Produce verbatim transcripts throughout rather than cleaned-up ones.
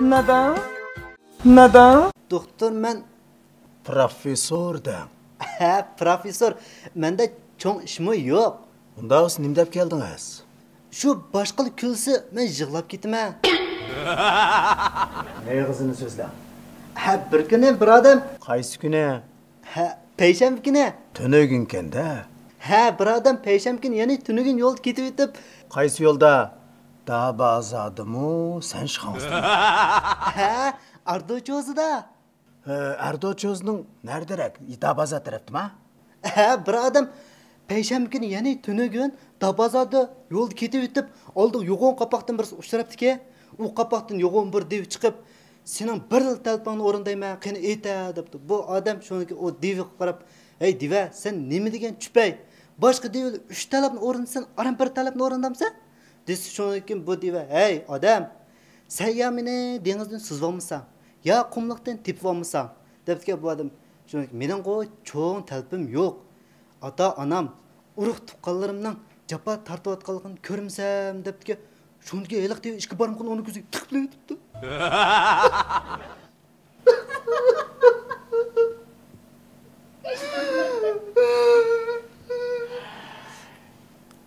مەدام؟ مەدام؟ دوختۇر، مەن پروفېسسور دەڭ. ھە، پروفېسسور، مەندە چوڭ ئىشمۇ يوق. ئۇنداق بولسا نېمە دەپ كەلدىڭىز؟ شۇ باشقىلا كۈلسە، مەن يىغلاپ كېتىمەن. مېغىزىنى سۆزلەڭ. ھە، بىر كۈنى بىر ئادەم. قايسى كۈنى؟ ھە، پەيشەنبە كۈنى. تۈنۈگۈنكەن-دە. ھە، بىر ئادەم پەيشەنبە كۈنى، يەنى تۈنۈگۈن يولدا كېتىۋېتىپ. قايسى يولدا؟ دابازادىمۇ، سەنشخاڭزدىمۇ؟ ھە، ئاردوچوزىدا. ھە، ئاردوچوزنىڭ نەرىدىرەك؟ دابازا تەرەپتىما؟ ھە، بىر ئادەم پەيشەنبە كۈنى، يەنى تۈنۈگۈن دابازادا يولدا كېتىۋېتىپ، ئالدىغا يوغان قاپاقتىن بىرسى ئۇچراپتىكەن. ئۇ قاپاقتىن يوغان بىر دېۋە چىقىپ، سېنىڭ بىرلا تەلىپىڭنى ئورۇندايمەن، قېنى ئېيتە، دەپتۇ. بۇ ئادەم شۇنىڭكى ئۇ دېۋىگە قاراپ، ھەي دېۋە، سەن نېمە دېگەن چۈپەي؟ باشقا دېۋىلەر ئۈچ تەلەپنى ئورۇندىسا، سەن ئاران بىر تەلەپنى ئورۇندامسەن؟ دېسە، شۇنىڭدىن كېيىن بۇ دېۋە، ھەي ئادەم، سەن يا مېنى دېڭىزدىن سۈزۈۋالمىساڭ، يا قۇملۇقتىن تېپىۋالمىساڭ، دەپتىكەن بۇ ئادەم. شۇنىڭدىن كېيىن، مېنىڭغۇ چوڭ تەلىپىم يوق. ئاتا-ئانام، ئۇرۇق-تۇغقانلىرىمنىڭ جاپا تارتىۋاتقانلىقىنى كۆرمىسەم، دەپتىكەن. شۇندىكى ھېلىقى دېۋە ئىككى بارمىقىنى ئۇنىڭ كۆزىگە تىقىپ قويۇۋېتىپتۇ.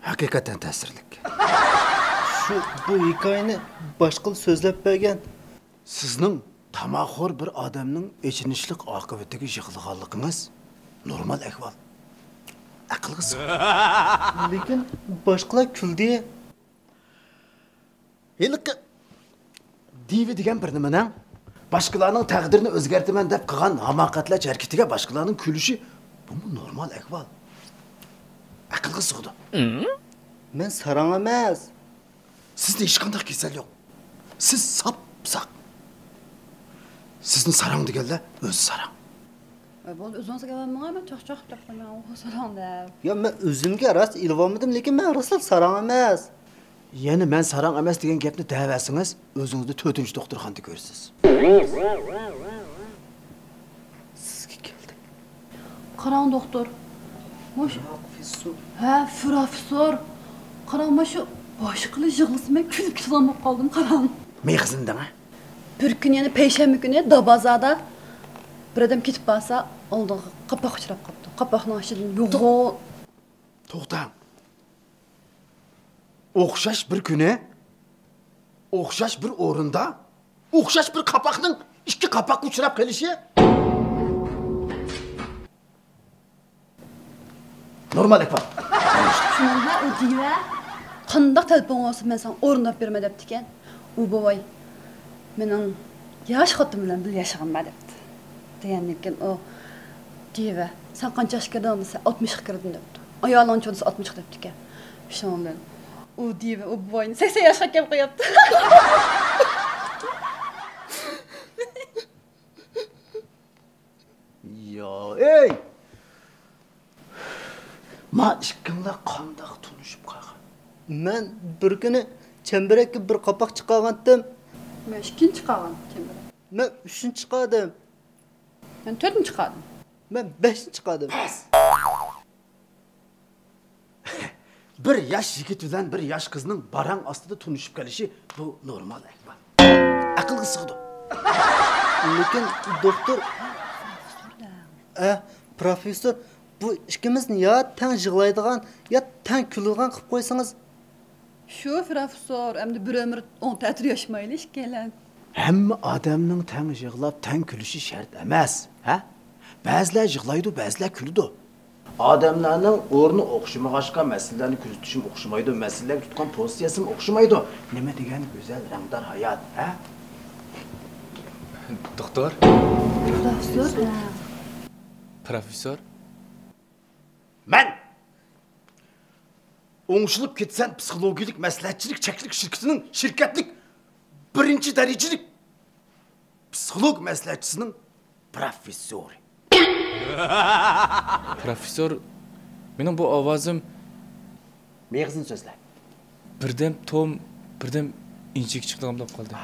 ھەقىقەتەن تەسىرلىك. شۇ، بۇ ھېكايىنى باشقىلار سۆزلەپ بەرگەن. سىزنىڭ تاماخور بىر ئادەمنىڭ ئېچىنىشلىق ئاقىۋىتىگە يىغلىغانلىقىڭىز نورمال ئەھۋال. ئەقىلگە سىغىدۇ. لېكىن باشقىلار كۈلدى. ھېلىقى دىۋى دېگەن بىر نېمىنىڭ باشقىلارنىڭ تەقدىرىنى ئۆزگەرتىمەن دەپ قىلغان ھاماقەتلەر ھەرىكىتىگە باشقىلارنىڭ كۈلۈشى، بۇمۇ نورمال ئەھۋال. ئەقىلگە سىغىدۇ. مەن ساراڭ ئەمەس. سىزدە ھېچقانداق كېسەل يوق. سىز ساپساق. سىزنى ساراڭ دېگەنلەر ئۆزى ساراڭ. ئەي، بولدى، ئۆزىڭىزگە ئېلىۋالمىڭ، مەن چاقچاق قىلىپ قويماڭ، ئۇ ساراڭ دەپ. يا، مەن ئۆزۈمگە راست ئېلىۋالمىدىم، لېكىن مەن راسلا ساراڭ ئەمەس. يەنە مەن ساراڭ ئەمەس دېگەن گەپنى دەۋەرسىڭىز، ئۆزىڭىزنى تۆتىنچى دوختۇرخانىدا كۆرىسىز. سىزگە كەلدىم. قاراڭ، دوختۇر. مۇش-، پروفېسسور. ھە، پروفېسسور. قاراڭ، مانا شۇ باشقىلار يىغلىسا، مەن كۈلۈپ كېتىدىغان بولۇپ قالدىم، قاراڭ. مېغىزىنى دەڭە. بىر كۈنى، يەنە پەيشەنبە كۈنى دابازادا بىر ئادەم كېتىپ بارسا، ئالدىغا قاپاق ئۇچراپ قاپتۇ. قاپاقنىڭ ئىچىدىن يوغان. توختاڭ. ئوخشاش بىر كۈنى، ئوخشاش بىر ئورۇندا، ئوخشاش بىر قاپاقنىڭ ئىككى قاپاققا ئۇچراپ قېلىشى نورمال ئەھۋال. شۇنىڭغا ئۇ دىۋە، قانداق تەلىپىڭ بولسا، مەن ساڭا ئورۇنداپ بېرىمەن، دەپتىكەن. ئۇ بوۋاي، مېنىڭ ياش خوتۇن بىلەن بىللە ياشىغىنىما دەپتۇ. دېگەندىن كېيىن ئۇ، دىۋە، سەن قانچە ياشقا كىردىڭ دېسە، ئاتمىشقا كىردىم دەپتۇ. ئايالىڭچۇ دېسە، ئاتمىشقا دەپتىكەن. شۇنىڭ بىلەن ئۇ دىۋە ئۇ بوۋاينى سەكسەن ياشقا ئەكەپ قويۇپتۇ. يا، ئەي! ما ئىككىڭلار قانداق تونۇشۇپ قالغان؟ مەن بىر كۈنى چەمبىرەككە بىر قاپاق چىقارغانتىم. مەن ئىككىنچى چىقارغان چەمبىرەك. مەن ئۈچىنچى چىقاردىم. مەن تۆتىنچى چىقاردىم. مەن بەشىنچى چىقاردىم. بىر ياش يىگىت بىلەن بىر ياش قىزنىڭ باراڭ ئاستىدا تونۇشۇپ قېلىشى، بۇ نورمال ئەھۋال. ئەقىلگە سىغىدۇ. لېكىن، دوختۇر، ئە، پروفېسسور، بۇ ئىككىمىزنى يا تەڭ يىغلايدىغان، يا تەڭ كۈلىدىغان قىلىپ قويسىڭىز. شۇ، پروفېسسور، ئەمدى بىر ئۆمۈر ئوڭ تەتۈر ياشىمايلى ئىككىيلەن. ھەممە ئادەمنىڭ تەڭ يىغلاپ، تەڭ كۈلۈشى شەرت ئەمەس، ھە؟ بەزىلەر يىغلايدۇ، بەزىلەر كۈلىدۇ. ئادەملەرنىڭ ئورنى ئوخشىمىغاچقا، مەسىلىلەرنى كۆزىتىشىمۇ ئوخشىمايدۇ، مەسىلىلەرگە تۇتقان پوزىتسىيەسىمۇ ئوخشىمايدۇ. نېمە دېگەن گۈزەل، رەڭدار ھايات، ھە؟ دوختۇر؟ پروفېسسور؟ پروفېسسور؟ مەن ئوڭشىلىپ كېتىسەن پسىخولوگىيىلىك مەسلىھەتچىلىك چەكلىك شىركىتىنىڭ شىركەتلىك بىرىنچى دەرىجىلىك پسىخولوگ مەسلىھەتچىسىنىڭ پروفېسسورى. پروفېسسور، مېنىڭ بۇ ئاۋازىم. مېغىزىنى سۆزلە. بىردەم توم، بىردەم ئىنچىكە چىقىدىغان بولۇپ قالدى.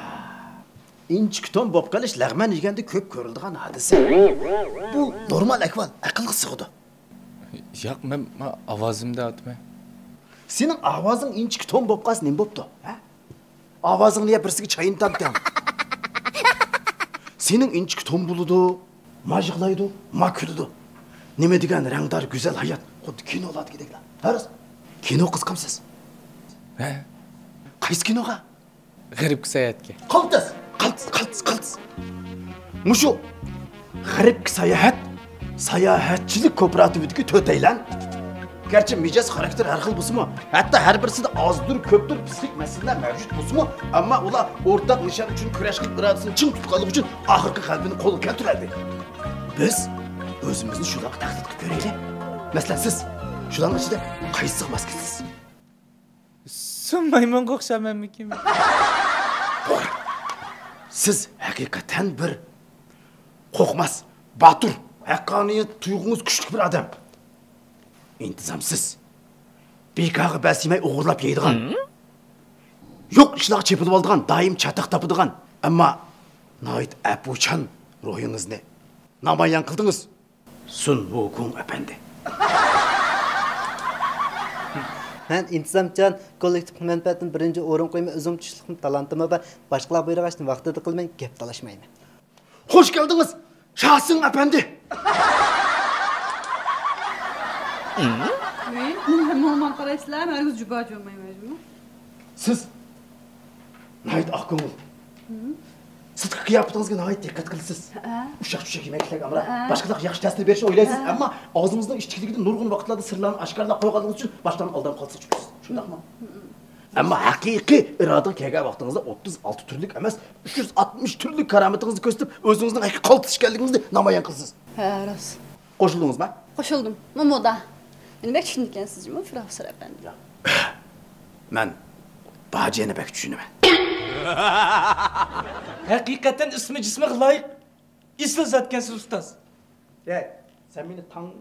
ئىنچىكە توم بولۇپ قېلىش لەغمەن يېگەندە كۆپ كۆرۈلىدىغان ھادىسە. بۇ نورمال ئەھۋال، ئەقىلگە سىغىدۇ. ياق، مەن، مەن ئاۋازىمدا ئاتىمەن. سېنىڭ ئاۋازىڭ ئىنچىكە توم بولۇپ قالسا نېمە بوپتۇ، ھە؟ ئاۋازىڭنى يەپ بىرسىگە چاينىتامتىڭ؟ سېنىڭ ئىنچىكە توم بولىدۇ، ما يىغلايدۇ، ما كۈلىدۇ. نېمە دېگەن رەڭدار، گۈزەل ھايات، خۇددى كىنولاردىكىدەكلا. ھە راست؟ كىنو قىزىقامسىز؟ ھە. قايسى كىنوغا؟ غەربكە ساياھەتكە. قالتىس، قالتىس، قالتىس، قالتىس. مۇشۇ غەربكە ساياھەت ساياھەتچىلىك كوپىراتىپىدىكى تۆتەيلەن. گەرچە مىجەز، خاراكتېر ھەر خىل بولسىمۇ، ھەتتا ھەر بىرسىدە ئازدۇر كۆپتۇر پسىخىك مەسىلىلەر مەۋجۇت بولسىمۇ، ئەمما ئۇلار ئورتاق نىشان ئۈچۈن كۈرەش قىلىپ، ئىرادىسىنى چىڭ تۇتقانلىقى ئۈچۈن ئاخىرقى غەلىبىنى قولغا كەلتۈرەلىدى. بىز ئۆزىمىزنى شۇلارغا تەقلىد قىلىپ كۆرەيلى. مەسىلەن، سىز شۇلارنىڭ ئىچىدە قايسىسىغا ماس كېلىسىز؟ سۇ مايمۇنغا ئوخشايمەنمىكىن؟ توغرا. سىز ھەقىقەتەن بىر قورقماس، باتۇر، ھەققانىيەت تۇيغۇڭىز كۈچلۈك بىر ئادەم. ئىنتىزامسىز. بىكارغا بەس يېمەي ئوغرىلاپ يەيدىغان. ھىم؟ يوق ئىشلارغا چېپىلىۋالىدىغان، دائىم چاتاق تاپىدىغان. ئەمما ناھايىتى ئەپۇچان روھىڭىزنى نامايان قىلدىڭىز. سۇن ۋۇكۇڭ ئەپەندى. مەن ئىنتىزامچان، كوللېكتىپ مەنپەئەتتىن بىرىنچى ئورۇن قويىمەن، ئۆزۈم كۈچلۈكمۇ، تالانتىممۇ بار، باشقىلار بۇيرۇغان ئىشنى ۋاقتىدا قىلىمەن، گەپ تالاشمايمەن. خوش كەلدىڭىز، شاسىڭ ئەپەندى. ۋەي، ماڭا قارايسىلەر، مەن ھەرگىز جۇباجۇ بولمايمەن، جۇمۇ. سىز ناھايىتى ئاق كۆڭۈل. ھىم. سىرتقى قىياپىتىڭىزگە ناھايىتى دىققەت قىلىسىز. ھە. ئۇششاق-چۈششەك يېمەكلىكلەرگە ئامراق، ھە. باشقىلارغا ياخشى تەسىر بېرىشنى ئويلايسىز، ھە. ئەمما ئاغزىڭىزنىڭ ئىچىدىكىدىن نۇرغۇن ۋاقىتلاردا سىرلارنى ئاشكارىلاپ قويغانلىقىڭىز ئۈچۈن باشقىلارنى ئالداپ قالسىڭىز چۈشىسىز. شۇنداقمۇ؟ ھىم. ئەمما ھەقىقىي ئىرادىگە كەلگەن ۋاقتىڭىزدا ئوتتۇز ئالتە تۈرلۈك ئەمەس، ئۈچ يۈز ئاتمىش تۈرلۈك كارامىتىڭىزنى كۆرسىتىپ، ئۆزىڭىزنىڭ ھەقىقىي قالتىس ئىكەنلىكىڭىزنى نامايان قىلىسىز. ھە، راست. قوشۇلدىڭىزمۇ؟ قوشۇلدۇم. مومودا. مېنى بەك چۈشىنىدىكەنسىز جۇمۇ، پروفېسسور ئەپەندى. ياق. مەن باجىنى بەك چۈشىنىمەن. ھەقىقەتەن ئىسمى جىسمىغا لايىق ئېسىل زاتكەنسىز، ئۇستاز. ھەي، سەن مېنى تاڭ-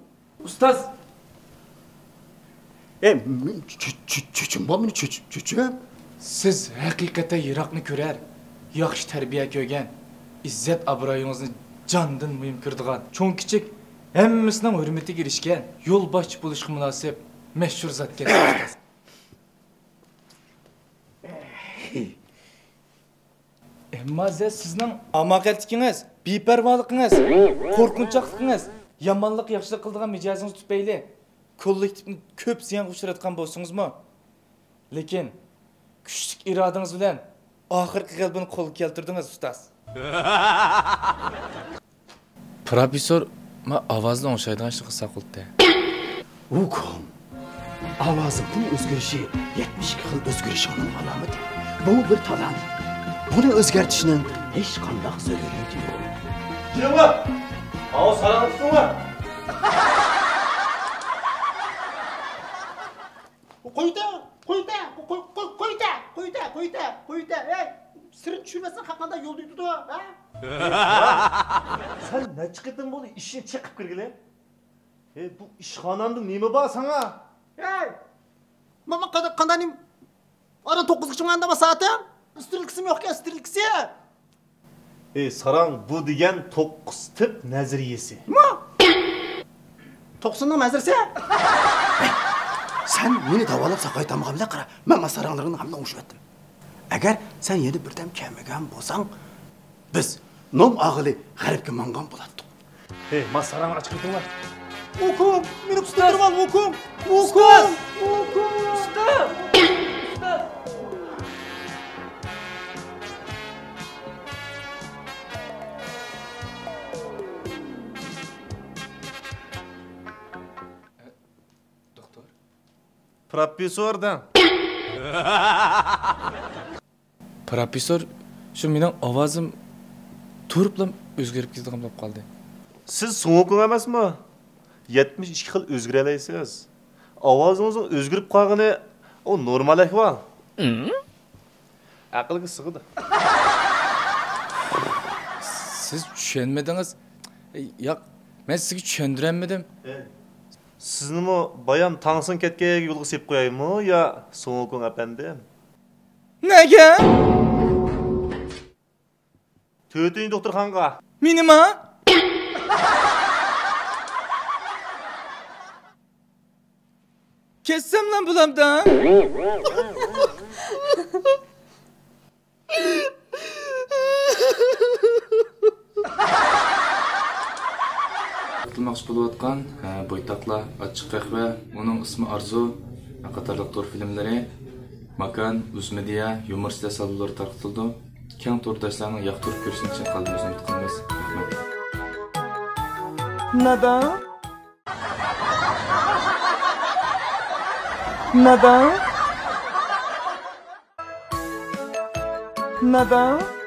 ئۇستاز! ئەي، مېنى چۆ-، چۆ-، چۆچۈم بار، مېنى چۆچۈم، چۆچۈم. سىز ھەقىقەتەن يىراقنى كۆرەر، ياخشى تەربىيە كۆرگەن، ئىززەت-ئابرۇيىڭىزنى جاندىن مۇھىم كۆرىدىغان، چوڭ-كىچىك ھەممىسىنىڭ ھۆرمىتىگە ئېرىشكەن، يولباشچى بولۇشقا مۇناسىپ مەشھۇر زاتكەنسىز، ئۇستاز. ئەمما زە سىزنىڭ ھاماقەتلىكىڭىز، بىپەرۋالىقىڭىز، قورقۇنچاقلىقىڭىز، يامانلىق ياخشىلىق قىلىدىغان مىجەزىڭىز تۈپەيلى كوللېكتىپنى كۆپ زىيانغا ئۇچراتقان بولسىڭىزمۇ، لېكىن كۈچلۈك ئىرادىڭىز بىلەن ئاخىرقى غەلىبىنى قولغا كەلتۈردىڭىز، ئۇستاز. پروفېسسور، ما ئاۋازنى ئوڭشايدىغان ئىشنى قىلساق بولدى. ۋۇكۇڭ، ئاۋازىڭنىڭ ئۆزگىرىشى يەتمىش ئىككى خىل ئۆزگىرىشىڭنىڭ ئالامىتى. بۇ بىر تالانت. بۇنى ئۆزگەرتىشنىڭ ھېچقانداق زۆرۈرىيىتى يوق. جېنىۋا! ئاۋۇ ساراڭنى تۇتۇڭلار! قويتا! قويتا! قوي-، قوي-، قويتا! قويتا! قويتا! قويتا! ھەي! سىرىنى چۈشۈرمەسەڭ، قانداق يولدا يۈتىدۇ، ھە؟ سەن نەچچە قېتىم بولدى ئىشىكنى چېقىپ كىرگىلى؟ ھەي، بۇ ئىشخانامدا نېمە بار ساڭا؟ ھەي! ماما، قانداق، قانداق نېمە؟ ئاران توققۇزغىچە ماڭغاندا بار سائىتىم. سترېلكىسىمۇ يوقكەن، سترېلكىسى. ئى ساراڭ، بۇ دېگەن توققۇز تىپ نەزەرىيىسى. ما؟ توقسۇننىڭ نەزەرىيىسى؟ سەن مېنى داۋالاپ ساقايتالمىغان بىلەن قارا، مەن ما ساراڭلىرىڭنى ھەممىنى ئوڭشىۋەتتىم. ئەگەر سەن يەنە بىردەم كەلمىگەن بولساڭ، بىز نوم ئاغىلى غەربكە ماڭغان بولاتتۇق. ھەي، ما ساراڭ ئاچىقىۋېتىڭلار. ئۇكام، مېنى قۇتۇلدۇرۇۋال، ئۇكام! ئۇكام! ئۇكام! ئۇستاز! ئۇستاز! دوختۇر. پروفېسسور دەڭ. پروفېسسور، شۇ مېنىڭ ئاۋازىم تۇرۇپلا ئۆزگىرىپ كېتىدىغان بولۇپ قالدى. سىز سۇڭ ۋۇكۇڭ ئەمەسمۇ؟ يەتمىش ئىككى خىل ئۆزگىرەلەيسىز. ئاۋازىڭىزنىڭ ئۆزگىرىپ قالغىنى، ئۇ نورمال ئەھۋال. ئەقىلگە سىغىدۇ. سىز چۈشەنمىدىڭىز. ياق، مەن سىزگە چۈشەندۈرەلمىدىم. سىزنىمۇ بايام تاڭسىڭ كەتكەن يەرگە يولغا سېلىپ قويايمۇ يا، سۇڭ ۋۇكۇڭ ئەپەندىم؟ نەگە؟ تۆتىنچى دوختۇرخانىغا. مېنىما؟ كەتسەملا بولامدا. ياڭراقلاشماقچى بولۇۋاتقان، ھە، بويتاقلار، ئاچچىق قەھۋە، ئۇنىڭ ئىسمى ئارزۇ قاتارلىق تور فىلىملىرى، ماكان، ئۈزمىدىيە، يۇمۇر سىلەر سالونلىرى تارقىتىلىدۇ. كەڭ تورداشلارنىڭ ياقتۇرۇپ كۆرۈشىنى چىن قەلبىمىزدىن ئۈمىد قىلىمىز. رەھمەت. نادان. نادان. نادان.